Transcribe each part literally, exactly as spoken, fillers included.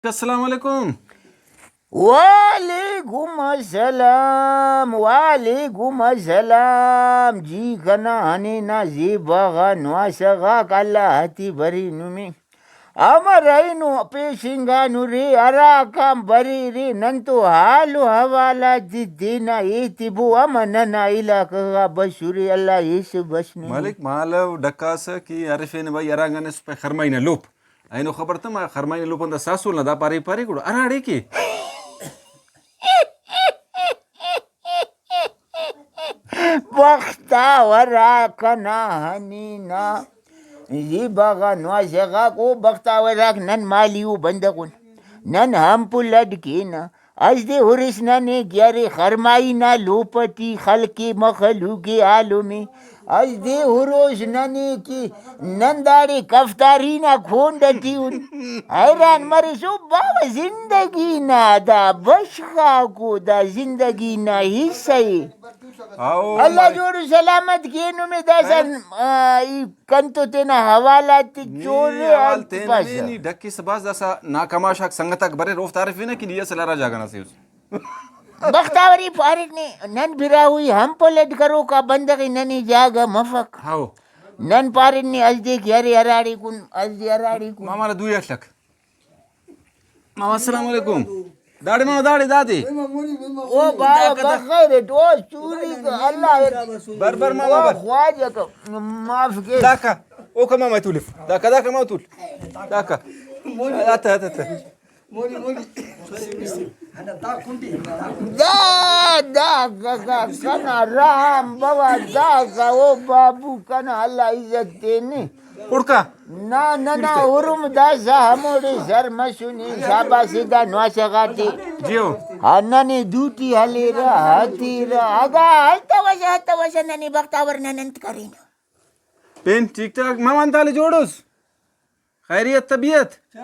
السلام علیکم۔ وعلیکم السلام، وعلیکم السلام۔ جی کنا ہنینا زیبا غا نواسہ غاک، اللہ تی بری نمے۔ امر اینو پیشنگانو رے، ہراکان بریرے، نن تو حال و حوال آتے تینا ایتبو، امر ننا علاقہ غا بسرے، اللہ ایسہ بس نمے۔ مالک مالو ڈکاسہ کہ ارفینے بھائی، ہرانگان اس پہ خرمائی نا لوپ۔ اینو خبر تما خرمائی نا لوپ آن دا ساسول نا دا پارے پارے گڑا ہراڑے کہ بختاور آ کنا ہنینا زیبا غا نواسہ غاک، او بختاور آک نن مالی او بندغ ان، نن ہم پھل اڈ کینہ۔ اسہ دے ہرس ننے کہ ارے خرمائی نا لوپ ٹی خلق ءِ مخلوق ءِ عالم ءِ۔ اسہ دے ہروس ننے کہ نن داڑے کفتاری نا کونڈ ٹی ان۔ حیران مریسو باوہ، زندگی نا دا بشخ آکو، دا زندگی نا حصہ ءِ۔ ہاؤ، اللہ مالک۔ جوڑ و سلامت کے نمے داسہ، ہاں۔ آ، ای کنتو تینا حوال آتے نی چورے حوال آتے تینا پاسہ۔ نی، نی ڈکیسہ بھاز داسہ ناکماش آک سنگت آک بریر، اوفتا ارفینہ کہ نی اصل ہرا جاگہ نا سے اس۔ بختاوری پاریٹ نے، نن براہوئی ہم پلٹ کروکا بندغ ءِ، ننے جاگہ مفک۔ ہاؤ۔ نن پاریٹ نے، اسہ دے کہ ارے ہراڑے کن، اسہ دے ہراڑے کن۔ ماما نا دوئی اٹ لک۔ ماما السلام علیکم۔ داڑے ماما، داڑے دادے۔ او بابا، بخیر اٹ، او چوری کا، اللہ اٹ۔ بر بر ماما او بر۔ خواجہ کا معاف کے۔ داکا، اوکا ماما تولف۔ داکا، داکا ماما تول۔ داکا۔ آتا، آتا، آتا۔ دا، دا، دا، دا، کنا رحم بوا، دا، دا، او بابو، کنا اللہ عزت تینے۔ خڑکا۔ نا، ننا ہرم داسہ ہموڑے سر مسنے، شاباس دا نواسہ غاتے۔ جیو۔ ہا، ننے دوٹی ہلیرہ، ہتیرہ، اگہ ہلتوسہ، ہتوسہ ننے بختاور نن انت کرینہ؟ پین ٹھیک ٹھاک، ماما انت حال ءِ، جوڑ اس؟ خیریت طبیعت؟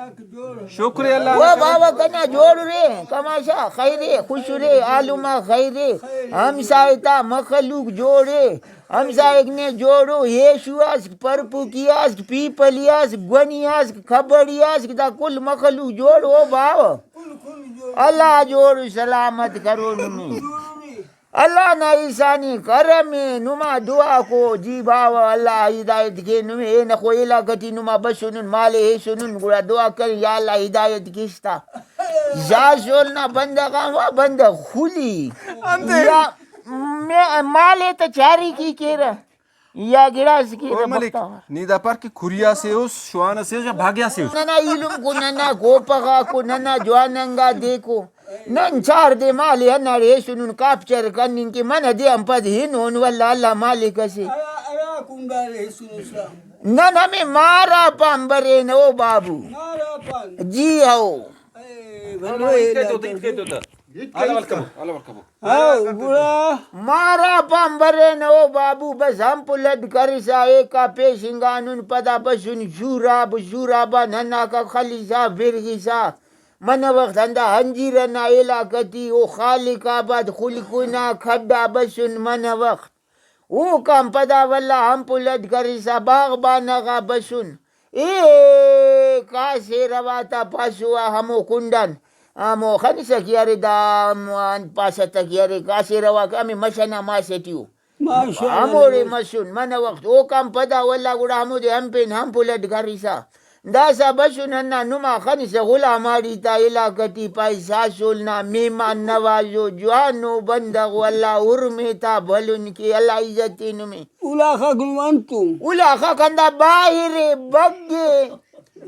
شکر اللہ او نا۔ بابا کنا جوڑ رے، کماشا خیرے، خوش رے، عالما خیرے، ہمسائے تا مخلوق جوڑے، ہمسائیک نے جوڑو، ہیشو اسک، پرپوکی اسک، پیپلی اسک، گونی اسک، کھبڑی اسک، دا کل مخلوق جوڑ او باوہ۔ اللہ جوڑ سلامت کرو نمے۔ اللہ نا احسان کرم ءِ، نما دعا کو جی باوہ، اللہ ہدایت کے نمے۔ اے نخو علاقہ ٹی نما بسنن، مالے ہیسنن، گڑا دعا کر یا اللہ ہدایت کس تا۔ زاسول نا بندغ آن وا بندغ خلی۔ انتے؟ یا مے-، مالے تا چاری کی کیرہ۔ یا گڑاس کیرہ او ملک، بختاور۔ نی دا پار کہ کھریا سے اس، شوان سے اس یا بھاگیا سے اس؟ ننا ایلم کو، ننا کوپہ غاکو، ننا جوان انگا دیکو۔ نن چار دے مالے ہنداڑے ہیسنن کاپچر کننگ کہ منہ دے آن پد ہنون، واللہ اللہ مالک اسے۔ ارا، ارا کنگارے ہیسن اسلام۔ نن ہمے ماراپان برینہ او بابو۔ ماراپان؟ جی ہو۔ اے، بھلو ہاں، ہیت کیتو تہ، ہیت کیتو تہ۔ ہاں، گڑا۔ ماراپان برینہ او بابو، بس ہم پلڈ کرسا ایکا پیشنگانن، پدا بسن شوراب، شورابا نناکا خلسا برغسا۔ منہ وخت ہندا ہنجیرہ نا علاقہ ٹی او خالق آباد خلکنا کھڈا بسن منہ وخت۔ اوکان پدا ولدا ہم پلڈ کرسا باغبانہ غا بسن۔ اے کاسے روا تا پاسو آ ہمو کنڈان ہمو خنسہ کہ ارے دا ہمو انت پاسہ تہ کہ ارے کاسے روا کہ ہمے مش ئنا ماسہ ٹی او۔ ماشاءاللہ۔ ہموڑے مسن منہ وخت۔ اوکان پدا ولدا گڑا ہمودے ہم پین ہم پلڈ کرسا داسہ بسن ہندا نما خنسہ غلام ہاڑی تا علاقہ ٹی پائے ساسول نا مہمان نوازو جوانو بندغ و اللہ ہرمے تا بھلن کے، اللہ عزت تے نمے۔ الاخاک نم انتو؟ الاخاک ہندا باہرے بگے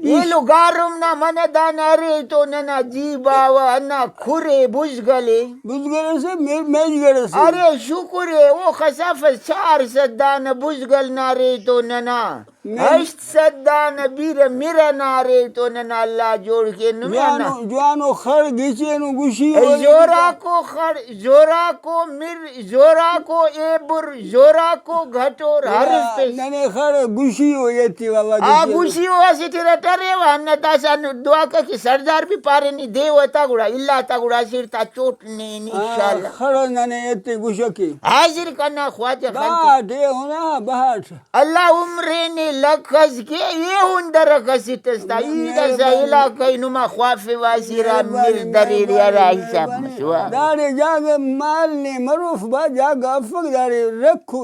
ایلو گارم نا منہ دانا ارے تو ننا جی باوہ ہندا کھرے بزگلے۔ بزگل اسے، مے-، میجگر اسے۔ ارے شکر ءِ، او خسافس چار سد دانہ بزگل نا ارے تو ننا۔ مین- ہشت سد دانہ بیرہ مرہ نا ارے تو ننا اللہ جوڑ کے نمے جوانو، ہندا۔ جوانو خڑ گچینو گشی اے او زوراکو خڑ، زوراکو مر، زوراکو ایبر، زوراکو گھٹور ہر گڑا اسپیس۔ ننے خڑ گشی او ایتی واللہ آ گچینو۔ گشی او اسٹ ارٹ ارے و ہندا داسہ دعا کہ کہ سردار بھی پارے نی دے وتا گڑا الا تا گڑا اسٹ تا چوٹ نے نی ہاں، انشاءاللہ۔ خڑ ننے ایتے گشکی۔ حاضر کنا خواجہ دا خان تے۔ دے ہونا بہاٹ۔ اللہ عمرے نے لکھ اس کے ایہن درک اسٹ اس تا۔ ای داسہ علاقہ ءِ نما خوافوہ اسیرا مہربانی، مر دریرے ہرا حساب مہربانی۔ مسوا۔ داڑے جاگہ مال نے مروف با، جاگہ افک داڑے رکھ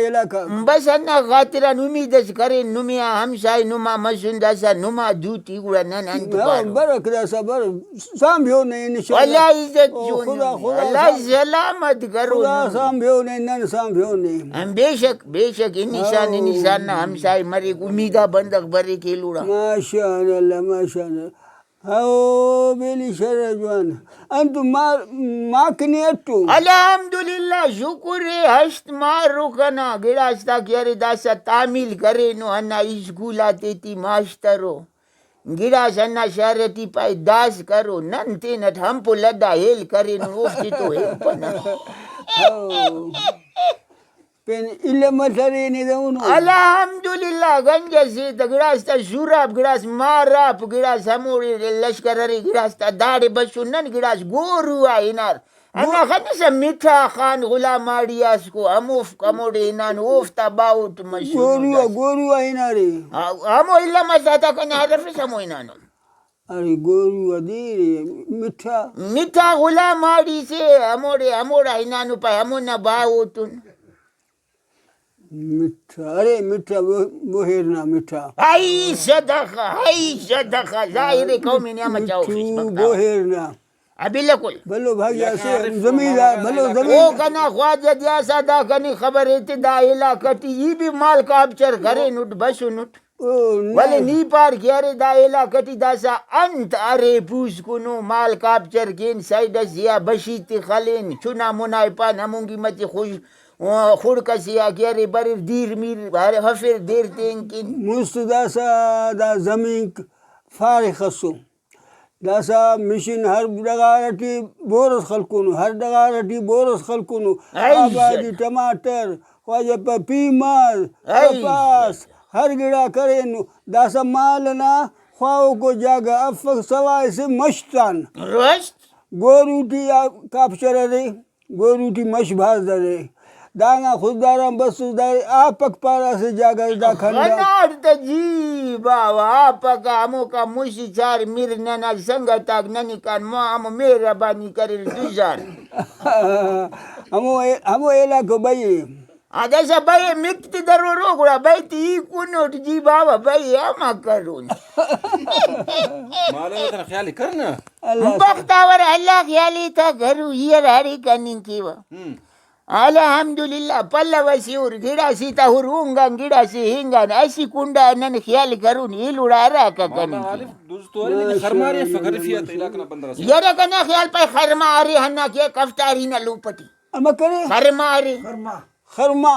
علاقہ۔ بس ہندا خاطران امید اس کرین نمے آ ہمسائے نما مسن داسہ نما دوٹی گڑا نن انت ہاں، پارو؟ برک داسہ بر سانبھیو نے انشاءاللہ۔ اللہ عزت او جون خدا، نے۔ خدا اللہ سان-، سلامت کرو خدا نمے۔ سانبھیو نے، نن سانبھیو نے۔ ہم بے شک، بے شک، انسان، ہاؤ۔ انسان نا ہمسائے مریک، امیدا بندغ بریک ایلوڑا۔ ماشاءاللہ، ماشاءاللہ۔ ہاؤ، بیلی شرہ جوان۔ انت ما-، ماک نے اٹو؟ الحمدللہ، شکر اے، ہشت ماہ رخ انا گڑاس تا کہ ارے داسہ تعمیل کرینو، ہندا اسکول آتیٹی ماسٹر او۔ گڑاس ہندا شار ٹی پائے داس کرو، نن تینٹ ہمپو لڈا ہیل کرینن، اوفتے تو ہیلپنہ۔ او۔ پین علم اس ارے نے دہنو۔ الحمدللہ، گنج اسے تہ گڑاس تا سوراپ، گڑاس ماراپ، گڑاس ہموڑے لشکر ارے، گڑاس تا داڑے بسن نن، گڑاس گورو آ ہنار۔ ہندا خنسہ مٹھا خان غلام آڑی آسکو، ہموفک ہموڑے ہنانو، اوفتا باہوٹ مسنو گورو آ، داسہ۔ گورو آ ہنارے۔ ہاں، ہمو علم اس آتا کنے ہرفس ہمو ہنانو۔ ارے گورو آ دیر مٹھا۔ مٹھا غلام آڑی سے ہموڑے، ہموڑا ہنانو پائے، ہمونا باہوٹن۔ مٹھا، ارے مٹھا بو-، بوہیر نا مٹھا۔ ہائی صدقہ، ہائی صدقہ، ظاہر قوم نعمت چاہو مٹھو فیس بختاور۔ بوہیر نا۔ آ، بالکل۔ بھلو بھائی، اسہ زمیندار، بھلو زمین۔ او کنا خواجہ دیاسا دا کنے خبر ایتے، دا علاقہ ٹی ای بھی مال کاپچر کرینٹ، بسنٹ۔ او، نہ۔ ولے نی پار کہ ارے دا علاقہ ٹی داسہ انت ارے پوسکنو، مال کاپچر کین، سائیڈ ئسے آ بشی تے خلین، چنا منا ءِ پان ہمون قیمت خوش-، خڑک ئسے آ کہ ارے بریر دیر میر ہر-، ہفر دیر تینکن۔ مست داسہ دا زمینک فارغ خسو۔ داسہ مشین ہر ڈغار ٹی بور اس خلکنو، ہر ڈغار ٹی بور اس خلکنو۔ اے آبادی، ٹماٹر، خواجہ پہ پیماز، اے کپاس، ہر گڑا کرینو۔ داسہ مال ئنا خواہوکو جاگہ افک سوائے سے مش تان۔ رشت۔ گورو ٹی آ کاپچر ارے۔ گورو ٹی مش بھاز درے۔ دانا خضدار آن بسس، دائے آپک پارہ اسہ جاگہ اس دا کھنڈا۔ خناٹ تہ جی باوہ، آپک آ ہموکا مش چار مر ننا سنگت آک ننکان، مو ہمو مہربانی کریر دوزان۔ ہمو اے-، ہمو علاقہ بئی۔ ہاں، داسہ بئی مک تے درورو گڑا بئی تے ای کنوٹ جی باوہ، بئی ہم کرون۔ مالو تینا خیال ءِ کرنا۔ اللہ بختاور اللہ خیالی تا گرو ای ہراڑے کننگ کیوہ۔ ہم۔ الحمدللہ، پلو اسہ ہر گڑاسے تا ہر ہنگان گڑاسے ہنگان اسہ کنڈا نن خیال کرون ایلوڑا ہراکا مولانا کننگ عارف کیوہ۔ دوست تو ارے، نن خرما ارے، ماشاءاللہ، فخر فیات ماشاءاللہ۔ علاقہ نا بندغ اسے۔ یرہ کنا خیال پائے خرما ارے ہندا کہ کفتاری نا لوپ ٹی۔ امر کرے۔ خرما ارے۔ خرما۔ خرما۔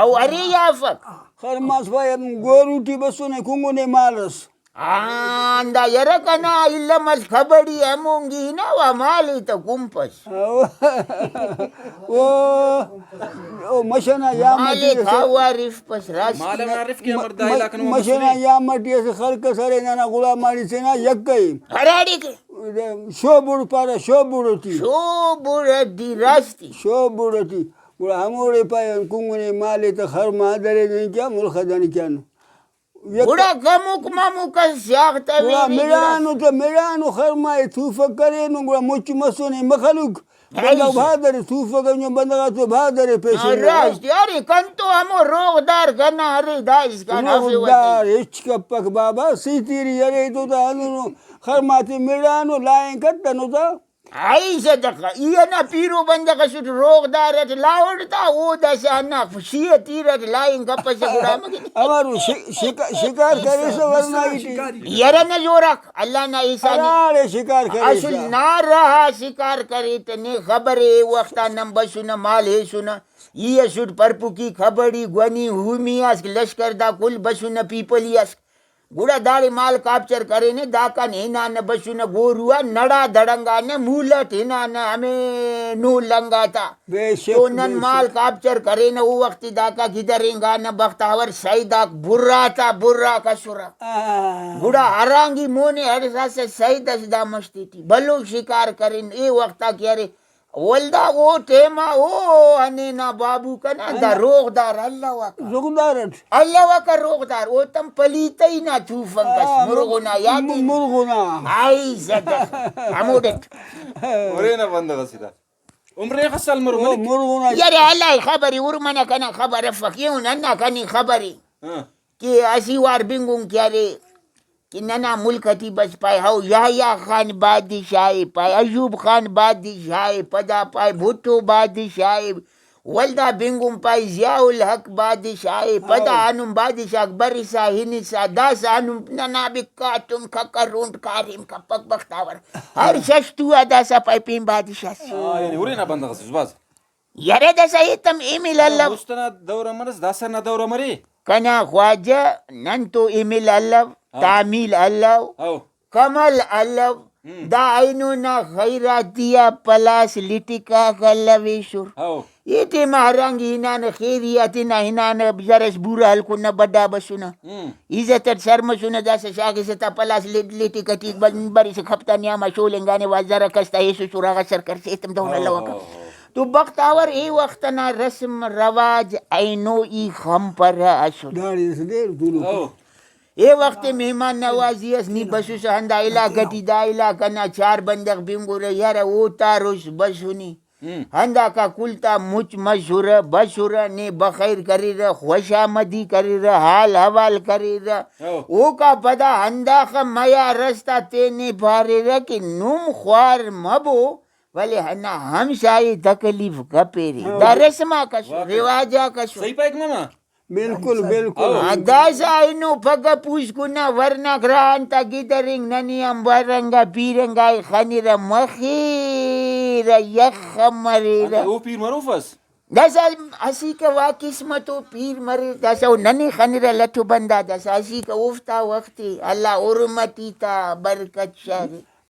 او ارے یا افک۔ خرماس پائے گورو ٹی بسنے کنگنے مالس۔ آن دا یرہ کنا علم اس کھبڑی ہمونگی نا وا مالے تہ کنپس۔ او، او، او مش ئنا یام مالے ٹی اسہ، کھاوار افپس راست۔ مال ئنا ارف کہ امر دا علاقہ نا مش ئنا مسنے۔ یام ٹی اسہ خلق اس ارے ننا غلام آڑی سے نا یکہ ءِ۔ ہراڑے کہ۔ شوبڑ پارہ، شوبڑ ٹی۔ شوبڑ ٹی راستی۔ شوبڑ ٹی۔ گڑا ہموڑے پائے کنگنے مالے تہ خرما درے دنکہ ملخ دنکہ۔ یک گڑا کمک ممک اس شاغ تا گڑا ویلی گڑاس۔ مڑانو تہ مڑانو خرما ءِ توفک کرینو، گڑا مچ مسنے مخلوق۔ بندغ بھادر ءِ توفک، انجو بندغ آتو بھادر ءِ پیشن۔ راست ارے، کنتو ہمو روغدار کنا ارے، دا اسکان افیوہ تے۔ روغدار ہچ کپک بابا، سی تیری ارے تو دا ہندنو خرما تے مڑانو لائن کتنو تا۔ ہائی صدقہ، ای ہندا پیرو بندغ اسٹ روغدار اٹ لاہور تا، او داسہ ہندا شیعہ تیر اٹ لائن کپسہ گڑا مگہ۔ امرو شی-، شکا-، شکار کریسہ ورنائی ٹی۔ یرہ نہ زوراک، اللہ نا احسان ءِ۔ ہراڑے شکار کریسہ۔ اسل نارہ آ شکار کرے تہ نے خبر ءِ، اے وخت آ نن بسنہ مال ہیسنہ۔ ای اسٹ پرپکی، کھبڑی، گونی، ہومی آ لشکر دا کل بسنہ پیپلی آ۔ گڑا داڑے مال کاپچر کرینے، داکان ہنانہ بسنہ گورو آ، نڑا دڑنگانہ، مولہ اٹ ہنانہ ہمے نولنگ آتا۔ بے شک، تو نن بے مال شک۔ کاپچر کرینہ، او وخت داکا گدرینگانہ، بختاور سید آک برا تا برا کسرہ۔ آ۔ گڑا ہرانگی مونے ہڑساسہ سید اس دا مش تیٹی بھلو شکار کرین، اے وخت آ کہ ارے ولدا او ٹائم آ او ہنینا بابو کنا دا ہندا۔ روغدار اللہ اکبر۔ روغدار اٹ۔ اللہ اکبر روغدار۔ او تم پلیتئی نا چوفنگ اس آ، مرغنا یاد م-، ای؟ مرغنا۔ آئی زدہ۔ ہموڈٹ۔ ارینا بندغ اسے دا۔ عمر ریخ سال مر او ملک۔ مرغنا۔ یار اللہ خبر ارمنا کنا خبر افک۔ ایہن ہندا کنی خبر ءِ۔ ہاں۔ کہ اسہ وار بنگن کہ ارے کہ ننا ملک اٹی بس پائے ہو یحییٰ خان بادشاہ ءِ، پائے ایوب خان بادشاہ ءِ، پدا پائے بھٹو بادشاہ ءِ، ولدا بنگن پائے ضیاء الحق بادشاہ ءِ، پدا ہاؤ۔ ہندن بادشاہ آک برسا ہنسا داسہ ہندن ننا بکا تون ککرونٹ کاریم کپک بختاور۔ ہر شش تو آ داسہ پائے پین بادشاہ سے۔ ہاں، یعنی ارے نا بندغ اسس بھاز۔ یرے داسہ ایتم ایمل الو۔ مست ئنا دور آ مرس، داسہ نا دور آ مرے۔ کنا خواجہ نن تو ایمل الو، ہاں۔ تعمیل الو، ہاؤ۔ کمل الو، ہم۔ دا اینو نا خیراتی آ پلاس لٹکاک الویسر۔ ہاؤ۔ ای ٹائم آ ہرانگی ہنانہ خیریات نا ہنانہ زرس بورہ ہلکن نا بڈا بسنہ۔ ہم۔ عزت اٹ سر مسنہ داسہ شاغسہ تا پلاس لٹ-، لٹک اٹی بن-، برسہ کھپتا نیاما شولنگانے وا زرک اس تا ایسوسر اغا سر کرسہ ایتم دہن ہاؤ، الوکہ۔ ہاؤ، ہاؤ۔ تو بختاور اے وخت ئنا رسم رواج اینو ای خنپرہ اسل۔ داڑے اسہ دیر تولوک۔ او۔ اے وخت مہمان نوازی اس، نی بسوسہ ہندا علاقہ ٹی، دا علاقہ نا چار بندغ بنگرہ، یارہ او تاروس بسنی۔ ہم۔ ہنداکا کل تا مچ مسرہ، بسرہ، نے بخیر کریرہ، خوش آمدی کریرہ، حال حوال کریرہ۔ او۔ اوکا پدا ہنداخہ میار اس تا تینے پاریرہ کہ نم خوار مبو، ولے ہندا ہمسائے تکلیف کپیرے۔ ہاں۔ دا رسم آک اسر، واقعی۔ رواج آک اسر۔ صحیح پائک ماما۔ بالکل، بالکل۔ ہاں، داسہ اینو پگہ پوسکن نا ورناک راہان تا گدرینگ، ننے آن برنگا پیرنگا ای خنرہ مخیرہ، یخ مریرہ۔ او پیر مروفس؟ داسہ اسیکہ وا قسمت او پیر مریر، داسہ او ننے خنرہ لٹو بندہ، داسہ اسیکہ اوفتا وخت ءِ، اللہ حرمتی تا برکت شاغے۔